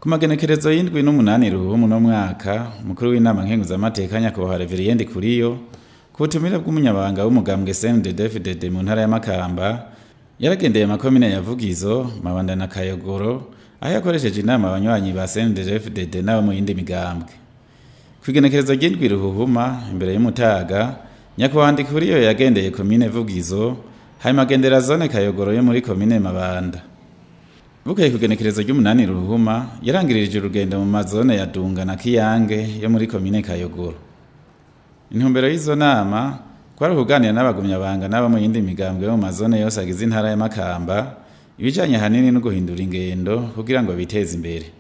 Ku magenekerezo y'indwi n'umunani Ruhumu no mwaka, umukuru w'inama nkenguzamateka nyakubahwa Reverien Ndikuriyo, ku butumire bw'umunyabanga w'umugambwe CNDD-FDD mu ntara ya Makamba, yaragendeye amakomine ya Vugizo, Mabanda na Kayogoro, aho yakoresheje inama abanywanyi ba CNDD-FDD n'abo mu yindi migambwe. Kw'igenekerezo ry'indwi Ruhuhuma, imbere y'umutaga, nyakubahwa Ndikuriyo yagendeye komine Vugizo, hanyuma agendera zone Kayogoro yo muri komine Mabanda. Bukeye kugenekerezo ry'umunani Ruhuma, yarangirije urugendo mu mazone ya Dunga na Kiyange yo muri komine Kayogoro. Intumbero y'izo nama kwari ukuganira n'abagumyabanga n'abo mu yindi migambwe yo mu mazone yose agize intara ya Makamba, ibijanye hanini no guhindura ingendo kugira ngo biteze imbere.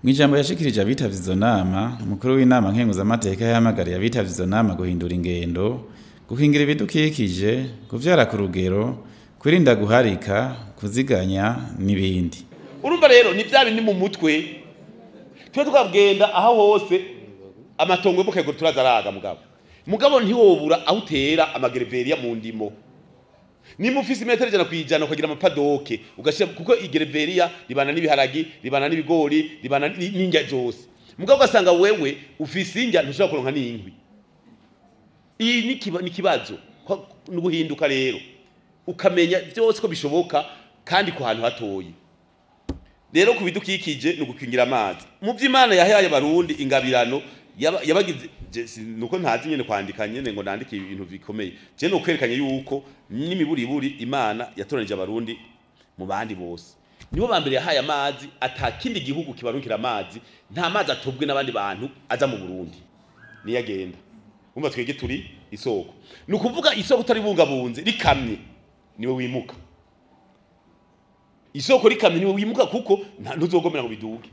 Mw'ijambo yashikirije abitavye izo nama, umukuru w'inama nkenguzamateka yahamagariye abitavye izo nama guhindura ingendo, gukingira ibidukikije, kuvyara ku rugero, kwirinda guharika, kuziganya n'ibindi. Urumva rero ni bya bindi mu mutwe twe twabwenda aho hose amatongo yo mu Kayogoro turazaraga, mugabo ntiwobura aho utera amagereveriya mu ndimo. Nimba ufise imetero 100% ukagira amapadoke ugashira, kuko igereveriya ribana n'ibiharagi, ribana n'ibigori, ribana n'indya zose. Mugabo ugasanga wewe ufise indya ntushobora kuronka n'inkwi. Iyi ni kibazo n'uguhinduka rero, ukamenya byose ko bishoboka kandi ku hantu hatoyi. Rero ku bidukikije ni ugukingira amazi. Mu by'Imana yahaye abarundi ingabirano yabagize, nuko ntazi nyene kwandika nyene ngo nandike ibintu bikomeye. Je no kwerekanye yuko n'imiburiburi Imana yatoranije abarundi mu bandi bose. Nibo ba mbere yahaye amazi, atakindi gihugu kibarunkira amazi, nta mazi atobwe n'abandi bantu aza mu Burundi. Niyo agenda. Umva twege turi isoko. Ni ukuvuga isoko utaribungabunze rikamye niwe wimuka. Isoko rikamye niwe wimuka, kuko ntuzogomera ngo biduge.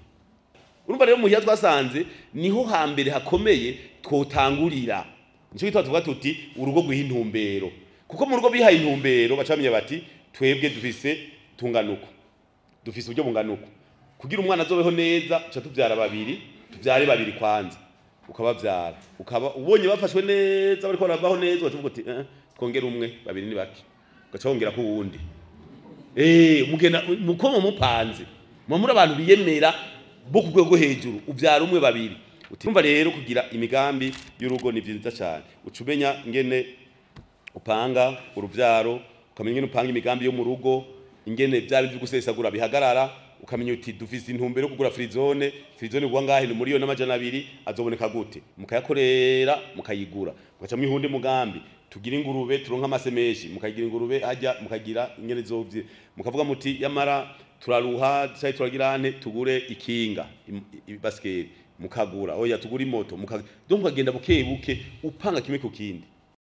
Urumva rero muhira twasanze niho hambere hakomeye twotangurira. Nico gituma tuvuga tuti urugo rw'intumbero. Kuko mu rugo bihaye intumbero baca bamenya bati twebwe dufise tunganuko. Dufise uburyo bunganuko. Kugira umwana azobeho neza tuca tuvyara babiri, tuvyare babiri kwanza. Ukabavyara. Ukaba ubonye bafashwe neza bariko barabaho neza ugaca uvuga uti twongere umwe, babiri ni bake. Ugaca wongera ku wundi. Mugenda muko mupanze. Muri abantu biyemera bo ku rwego hejuru uvyara umwe babiri. Utimva rero kugira imigambi y'urugo ni vyiza cyane. Uca umenya ngene upanga uruvyaro, ukamenya ngene upanga imigambi yo mu rugo, ingene vya bindi gusesagura bihagarara, ukamenya uti dufise intumbero yo kugura frizone, frizone igwa ngahe ni 200,000,000 azoboneka gute? Mukayakorera mukayigura. Mugaca mwihundi mugambi tugira ingurube turonka amase menshi, mukagira ingurube hajya mukagira ingene zovye. Mukavuga muti yamara turaruha cyari turagira ane tugure ikinga ibasikeli, mukagura oya tugure imoto, donc ukagenda buke buke upanga kimwe ku kindi.